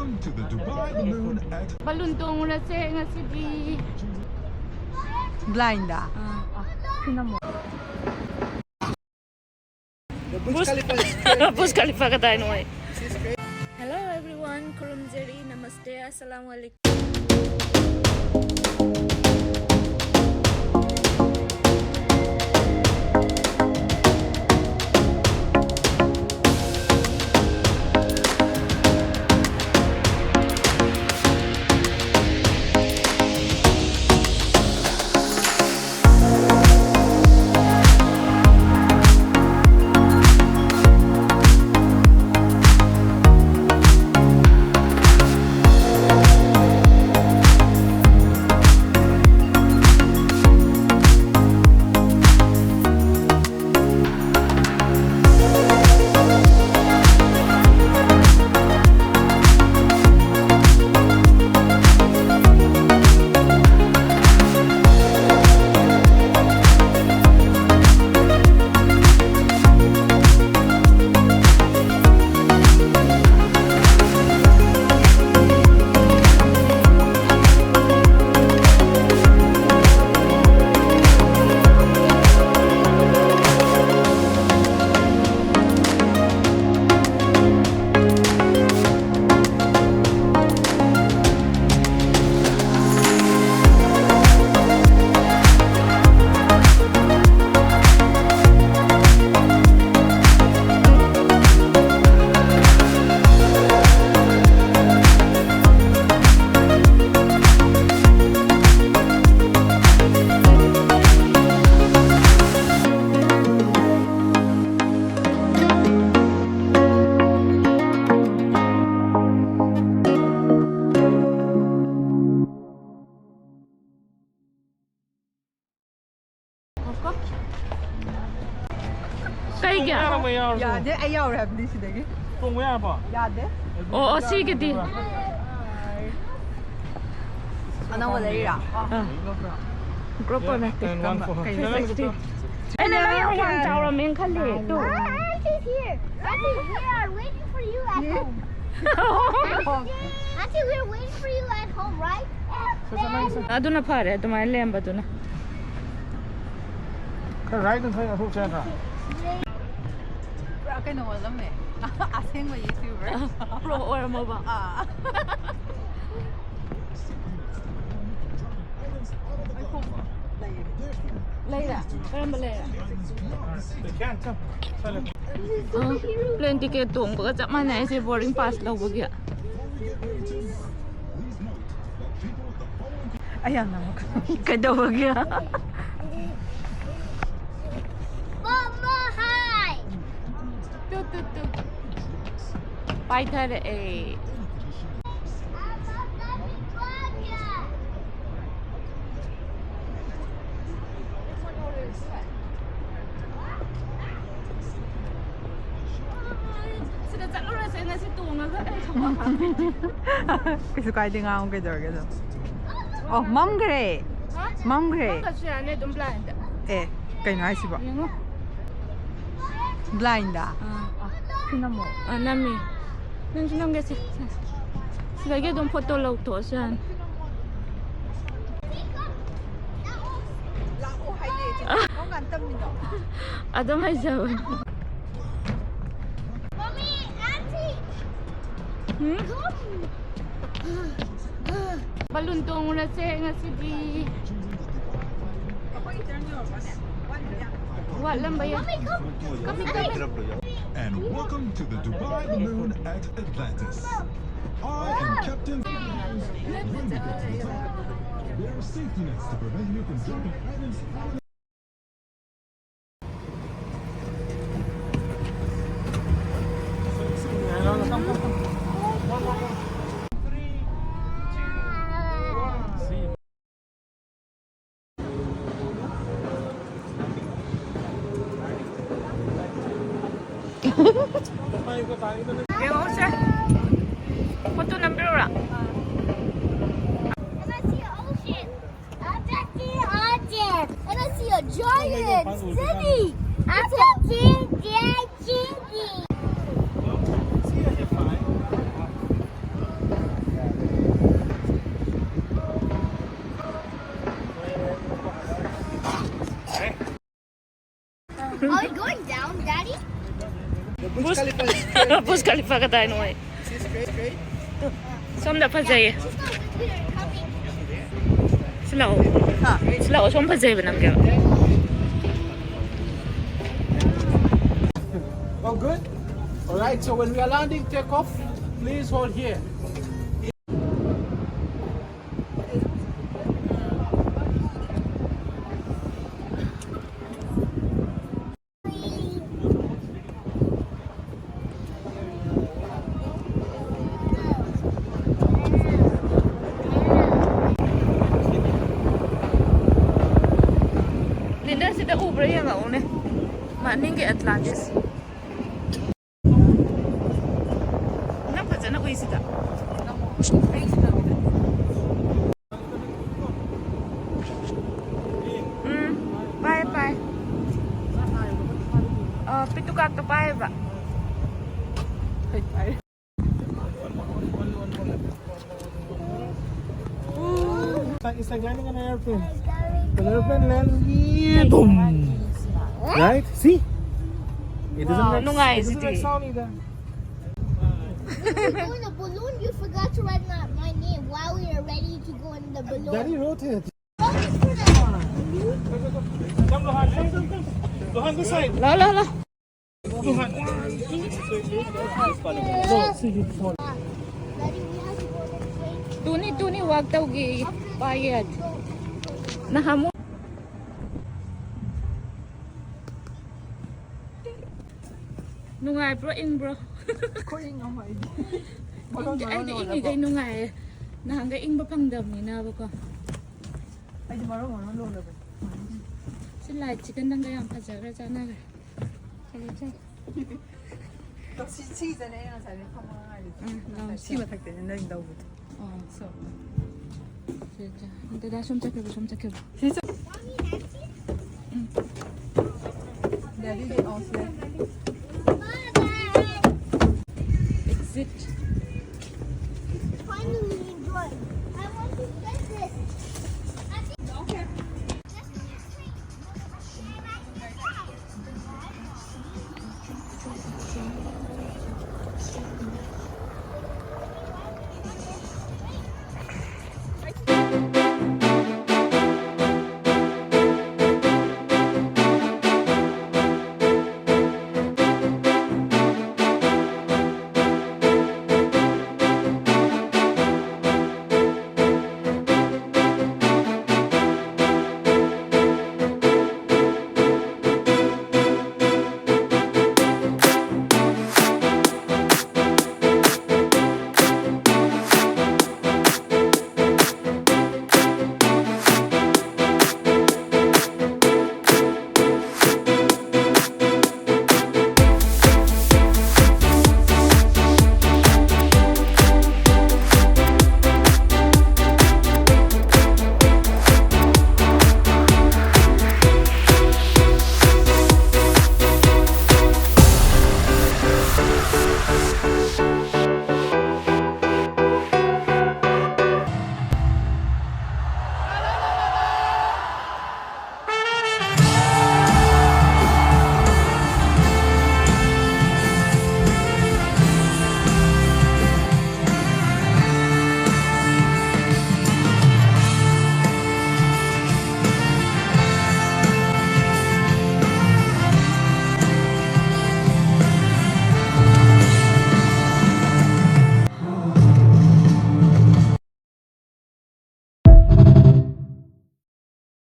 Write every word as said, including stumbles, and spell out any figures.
To the Dubai Balloon at ꯕꯥꯂꯨꯟ ꯇꯣꯡꯉꯨꯔꯁꯦ ꯉꯁꯤꯗꯤ꯫ Blind. ꯑꯥ, ꯑꯥ꯫ ꯁꯤ ꯅꯝꯃꯣ꯫ Burj ꯈꯂꯤꯐꯥ ꯀꯗꯥꯏꯅꯣ ꯑꯩ? Hello everyone, ꯈꯨꯔꯨꯝꯖꯔꯤ, ꯅꯃꯁꯇꯦ, ꯑꯁꯂꯥꯃꯨ ꯑꯂꯩꯀꯨꯝ꯫ ꯀꯩꯒꯤ? ꯌꯥꯗꯦ, ꯑꯩ ꯌꯥꯎꯔꯦ ꯍꯥꯏꯕꯅꯤ ꯁꯤꯗꯒꯤ꯫ ꯇꯣꯡꯕ ꯌꯥꯔꯕꯣ? ꯌꯥꯗꯦ꯫ ꯑꯣ, ꯑꯣ, ꯁꯤꯒꯤꯗꯤ꯫ ꯑꯅꯧꯕ ꯂꯩꯔꯤꯔꯥ? ꯑꯥ꯫ GoPro ꯅꯠꯇꯦ꯫ And one for her. ꯀꯩꯅꯣ? Three sixty꯫ ꯑꯩꯅ ꯅꯪ ꯌꯥꯝ ꯋꯥꯡ ꯆꯥꯎꯔꯝꯃꯦꯅ ꯈꯜꯂꯦ꯫ Two. Ah, she's here. She's here. We are waiting for you at home. Auntie, we were waiting for you at home, right? ꯑꯗꯨꯅ ꯐꯔꯦ, ꯑꯗꯨꯃꯥꯏꯅ ꯂꯩꯔꯝꯕꯗꯨꯅ꯫ ꯈꯔ ꯔꯥꯏꯠ ꯈꯔ ꯊꯣꯛꯁꯦ ꯅꯠꯇ꯭ꯔꯥ? ꯄꯨꯔꯥ ꯀꯩꯅꯣ ꯑꯣꯜꯂꯝꯃꯦ꯫ ꯑꯁꯦꯡꯕ YouTuber꯫ ꯄ꯭ꯔꯣ ꯑꯣꯏꯔꯝꯃꯕ? ꯑꯥ꯫ ꯂꯩꯔꯦ? ꯀꯔꯝꯕ ꯂꯩꯔꯦ? ꯑ, ꯄ꯭ꯂꯦꯟ ꯇꯤꯀꯦꯠ ꯇꯣꯡꯕꯒ ꯆꯞ ꯃꯥꯟꯅꯩ꯫ ꯑꯩꯁꯦ ꯕꯣꯔꯗꯤꯡ ꯄꯥꯁ ꯂꯧꯕꯒꯤ꯫ ꯑꯩ ꯌꯥꯝ ꯅꯪꯉꯛꯀꯅꯨ꯫ ꯀꯩꯗꯧꯕꯒꯤ? ꯃꯃꯥ ꯍꯥꯏ꯫ ꯇꯨ, ꯇꯨ, ꯇꯨ꯫ ꯄꯥꯏꯊꯔꯛꯑꯦ꯫ ꯁꯤꯗ ꯆꯠꯂꯨꯔꯁꯦ ꯉꯁꯤ ꯇꯣꯡꯉꯒ꯫ ꯀꯩꯁꯨ ꯀꯥꯏꯗꯦ, ꯉꯥꯡꯉꯨ, ꯀꯩꯗꯧꯔꯒꯦ ꯑꯗꯨꯝ꯫ ꯑꯣ, ꯃꯝꯈ꯭ꯔꯦ꯫ ꯍꯥ? ꯃꯝꯈ꯭ꯔꯦ꯫ ꯃꯝꯈ꯭ꯔꯁꯨ ꯌꯥꯅꯤ ꯑꯗꯨꯝ ꯕ꯭ꯂꯥꯏꯟꯗ꯫ ꯑꯦ, ꯀꯩꯅꯣ ꯍꯥꯏꯁꯤꯕꯣ? ꯌꯦꯡꯉꯣ꯫ ꯕ꯭ꯂꯥꯏꯟꯗ? ꯑꯥ꯫ ꯑꯥ, ꯁꯤ ꯅꯝꯃꯣ꯫ ꯑꯥ, ꯅꯝꯃꯤ꯫ ꯅꯪꯁꯨ ꯅꯝꯒꯦ ꯁꯦ꯫ ꯁꯤꯗꯒꯤ ꯑꯗꯨꯝ ꯐꯣꯇꯣ ꯂꯧꯊꯣꯛꯑꯁꯨ ꯌꯥꯅꯤ꯫ ꯂꯥꯛꯑꯣ ꯍꯥꯏꯌꯦ, ꯆꯦ꯫ ꯀꯔꯝ ꯀꯥꯟꯗ ꯇꯝꯃꯤꯅꯣ? ꯑꯗꯨꯝ ꯍꯩꯖꯕꯅꯤ꯫ ꯃꯃꯤ, ꯑꯥꯟꯇꯤ꯫ ꯎꯝ? ꯕꯂꯨꯟ ꯇꯣꯡꯉꯨꯔꯁꯦ ꯉꯁꯤꯗꯤ꯫ ꯋꯥꯠꯂꯝꯕ ꯌꯥꯏ꯫ Coming, coming. And welcome to the Dubai Balloon at Atlantis. I am Captain. When we get to the top, there are safety nets to prevent you from dropping items out of ꯌꯦꯡꯉꯧꯁꯦ꯫ Photo ꯅꯝꯕꯤꯔꯨꯔꯥ? And I see a giant city. I can see giant city. Burj Khalifa ꯀꯗꯥꯏꯅꯣ ꯑꯣꯏ? ꯁꯣꯝꯗ ꯐꯖꯩꯌꯦ꯫ ꯁꯤ ꯂꯥꯛꯑꯣ꯫ ꯁꯤ ꯂꯥꯛꯑꯣ, ꯁꯣꯝ ꯐꯖꯩꯕ ꯅꯝꯒꯦꯕ꯫ Oh, good. All right, so when we are landing, take off, please hold here. ꯂꯤꯟꯗꯔ, ꯁꯤꯗ ꯎꯕ꯭ꯔꯥ ꯌꯦꯡꯉꯛꯎꯅꯦ, ꯃꯅꯤꯡꯒꯤ ꯑꯦꯠꯂꯥꯟꯇꯤꯁ꯫ ꯅꯪ ꯐꯖꯅ ꯎꯏꯁꯤꯗ꯫ ꯎꯝ, ꯄꯥꯏ, ꯄꯥꯏ꯫ ꯑ, ꯄꯤꯇꯨꯀꯥꯛꯇꯣ ꯄꯥꯏꯌꯦꯕ꯫ It's like, it's like landing an airplane. The airplane lands. Boom. Right? See? It doesn't Wow, make, it doesn't make nungaisidi. Sound either. You're going a balloon? You forgot to write my, my name while we were ready to go in the balloon. Daddy wrote it. Come, Lohan, come, come, come. Lohan, this side. La, la, la. Lohan. Tuni, tuni, wag tawgi. Bayad. Nahamu. ꯅꯨꯡꯉꯥꯏꯕ꯭ꯔꯣ, ꯏꯪꯕ꯭ꯔꯣ? ꯑꯩꯈꯣꯏ ꯏꯪ ꯑꯃ ꯑꯩꯗꯤ꯫ ꯃꯔꯣꯟ ꯏꯪꯗꯦ, ꯃꯔꯣꯟ ꯑꯩꯗꯤ ꯏꯪꯉꯤꯈꯩ ꯂꯣꯜꯂꯕꯣ? ꯅꯨꯡꯉꯥꯏꯌꯦ꯫ ꯅꯍꯥꯟꯒꯩ ꯏꯪꯕ ꯐꯪꯗꯕꯅꯤꯅꯕꯀꯣ꯫ ꯑꯩꯗꯤ ꯃꯔꯣꯟ ꯃꯔꯣꯟ ꯂꯣꯜꯂꯕꯅꯤ꯫ ꯁꯤ ꯂꯥꯏꯠꯁꯤꯒ ꯅꯪꯒ ꯌꯥꯝ ꯐꯖꯈ꯭ꯔꯦ, ꯆꯥꯟꯅꯈ꯭ꯔꯦ꯫ ꯆꯠꯂꯣ, ꯆꯠꯂꯣ꯫ ꯁꯤ, ꯁꯤꯒꯤꯗꯅꯦ ꯑꯩꯅ ꯉꯁꯥꯏꯗꯩ ꯐꯝꯃꯒ ꯉꯥꯏꯔꯤꯗꯣ꯫ ꯎꯝ, ꯉꯁꯥꯏ ꯂꯥꯎ, ꯁꯤ ꯆꯠꯂꯣ꯫ ꯃꯊꯛꯇꯅꯦ ꯅꯪ ꯂꯧꯕꯗꯣ꯫ ꯑꯣ꯫ ꯁꯣ꯫ ꯁꯤ, ꯁꯤ꯫ ꯗꯗꯥ ꯁꯣꯝ ꯆꯠꯈ꯭ꯔꯕ, ꯁꯣꯝ ꯆꯠꯈ꯭ꯔꯕ꯫ ꯁꯤ ꯆꯠ-